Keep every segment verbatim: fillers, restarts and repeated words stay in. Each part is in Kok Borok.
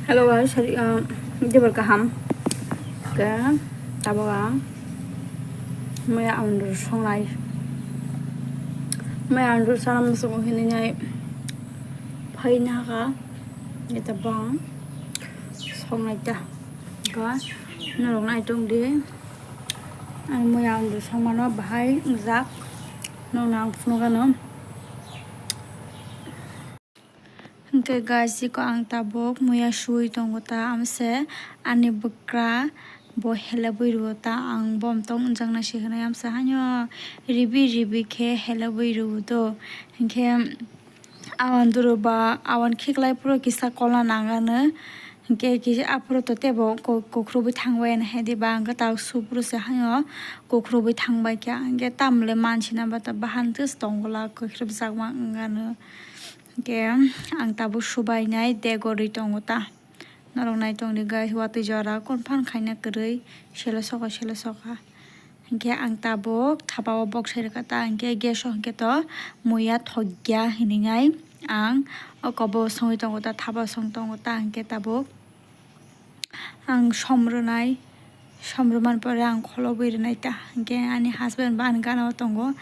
Hello guys, hari, um, debor kaham. Ke, tabok ang maya andur songnai. Maya andur sana musugo hinwi nai phaina ka. Ita bang songnai ta. Ga norok nai tong di. Ang maya andur songmano bahai wngjak. Nong nang phunugano. Hwnkhe guys, iko ang tabuk muya suwi tongo ta, amse ani bwkra bo helebwi rwo ta, ang bo tong wngjak nai se hwnwi amse haino ribi ribi khe helebwi rwo do. Hwnkhe awan duro ba awan khiklai phuru kisa kola nangano, hwnkhe kisa aphuru to teibo ko-, kokrobwi thangbai hai diba, hwnkhe ta suphuru se haino kokrobwi thangbai kha, hwnkhe tamle mansina ba ta bahan twse tongo la kokrobjakma wngano. Hwnkhe ang tabuk subainai degorwi tongo ta. Norok nai tongdi guys, watwi jora confirm khaina kwrwi selo soka, selo soka. Hwnkhe ang tabuk thapa o bok sai rwkha ta, hwnkhe gas o hwnkhe to muya thokya hinwi nai ang o kobo songwi tongo ta, thapa song tongo ta, hwnkhe tabuk. Ang som rwnai, som rwmani pore ang kholobwi rwnai ta. Hwnkhe ani husband bo ani gana o tongo,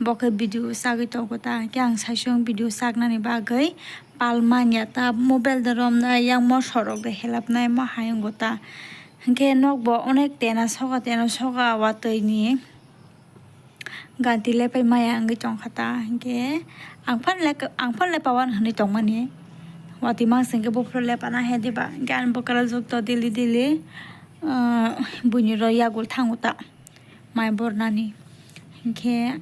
bo khe video chagwi tongo ta. Hwnkhe ang saichung video chaknani bagwi pal manya ta, mobile de romnai, yang moso rok de helapnai, mo hai wngo ta. Hwnkhe nok bo onek tena soka, tena soka watwi ni. Ganti lepai maya wngwi tongkha ta, hwnkhe ang phano le, ang phano lepawan hwnwi tongmani. Watwi mangsa hwnkhe buphuru lepana he diba, hwnkhe ani bwkrajwk to daily daily, ah, buini rw yagul thango ta mai bornani. Hwnkhe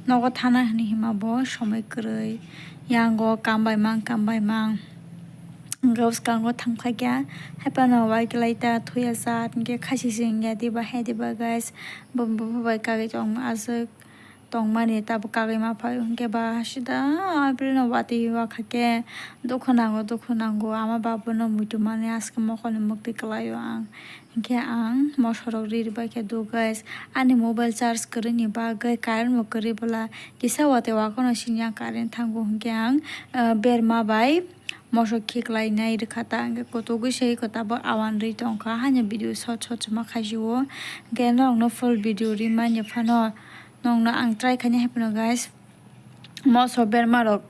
nogo thana hwnwi hima bo somoi kwrwi, yango kam bai mang, kam bai mang. Hwnkhe bwskango thangphai kha, haiphano waikwlai ta thuya cha, hwnkhe khaisi se wngya diba, he diba guys. Bo, bo, bo bai kagwi tong aswk tongmani, tabuk kagwi ma phai hwnkhe ba sida bini watwi wakha khe dukhu nango, dukhu nango, ama babuno muitu mani aswk mokolni muktwi kwlaio ang. Hwnkhe ang moso rok ri rwbai khe do guys, ani mobile charge kwrwini bagwi current bo kwrwi bwla kisa watwi wakhano sini ang current thango, hwnkhe ang, ah, berma bai moso khiklainai rwkha ta, hwnkhe kotogwi se eko tabuk awan rwi tongkha, haino video short short se ma khaisio, hwnkhe norokno full video rimani phano nongno ang try khainai hai phano guys, moso berma rok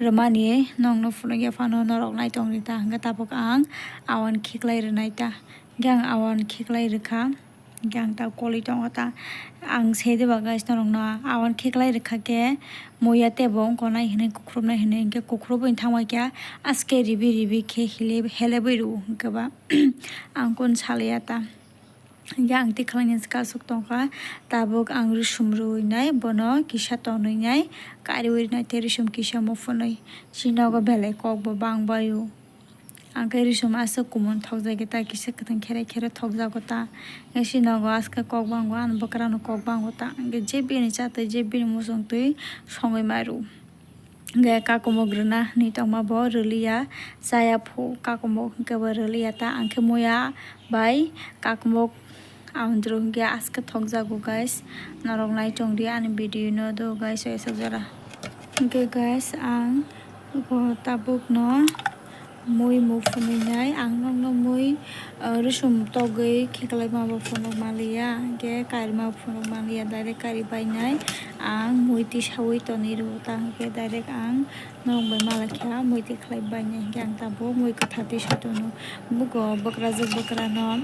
rwmani nongno phunukya phano norok nai tongdi ta, hwnkhe tabuk ang awan khiklai rwnai ta, hwnkhe ang awan khiklai rwkha. Hwnkhe ang ta kolwi tongo ta. Ang se diba guys norokno awan khiklai rwkha khe muya teibo wngkha nai hinwi kukrupnai hinwi, hwnkhe kukrupwi thangbai khe aske ribi ribi khe hili helebwi rwo hwnkhe ba ang kunu saliya ta. Hwnkhe ang tikhlaini swkang aswk tongkha, tabuk ang rwsum rwinai bono kisa tonwinai kariwi rwnai tei rwsum kisa muphunwi chini nogo belai kokbo bangbaio. Ang khe rwsum aswk kumun thokjagwi ta, kisa kwthang khere khere thokjago ta. Hwnkhe chini nogo aske kok bango, ani bwkrano kok bango ta. Hwnkhe je bini chatwi, je bini muchungtwi songwi mairu. Hwnkhe kakumok rwna hwnwi tongma bo rwliya, chaya phu kakumok hwnkhe bo rwliya ta. Ang khe muya bai kakumok Ang dro hwnkhe aske thokjago guys, norok nai tongdi ani video no do guys, o esok jora. Hwnkhe guys, ang bo tabuk no mui mu phunuknai, ang nokno mui, ah, rwsum togwi khiklaima bo phunuk manliya, hwnkhe karima phunuk manliya, direct kari bainai ang mui tisaui tonwi rwo, ta hwnkhe direct ang Norok bai mala khe mui twi khlai bainai hwnkhe ang tabuk mui kwthar twi soi tono. Bugo bwkrajwk bwkrano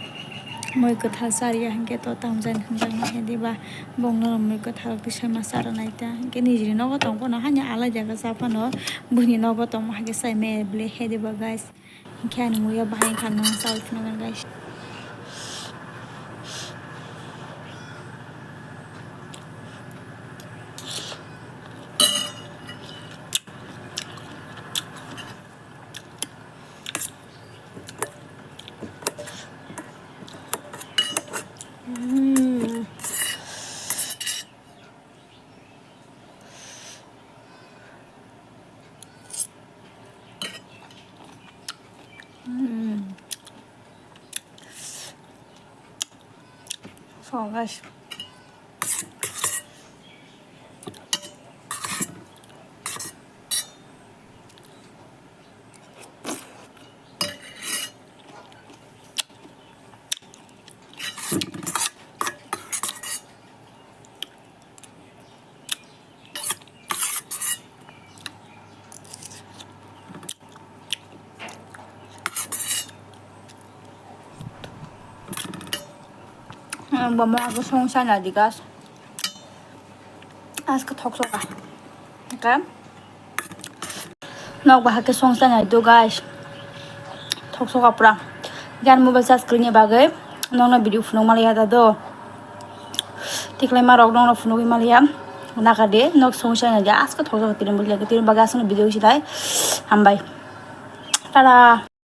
mui kwthar chariya hwnkhe to tamjani hwnjaknai he diba? Bongno mui kwthar twi soi ma chara nai ta hwnkhe nijini nogo tong phano hani alai jaga cha phano buini nogo tongma hai khe chai maya bile he diba guys? Hwnkhe ani muiya bahai wngkha nang chaui phano guys. Mm. Mm. So guys. Ang bo mama ko song sana di guys. Aska thok soka. Ka. Nok bahake song sana do guys. Thok soka pura. Gan mobile charge kring bagwi. Nokno video phunuk maliya da do. Tiklai ma rok nokno phunuk maliya. Naka de nok song sana di aska thok soka tirim buli tirim baga asno video silai. Hambai. Tada.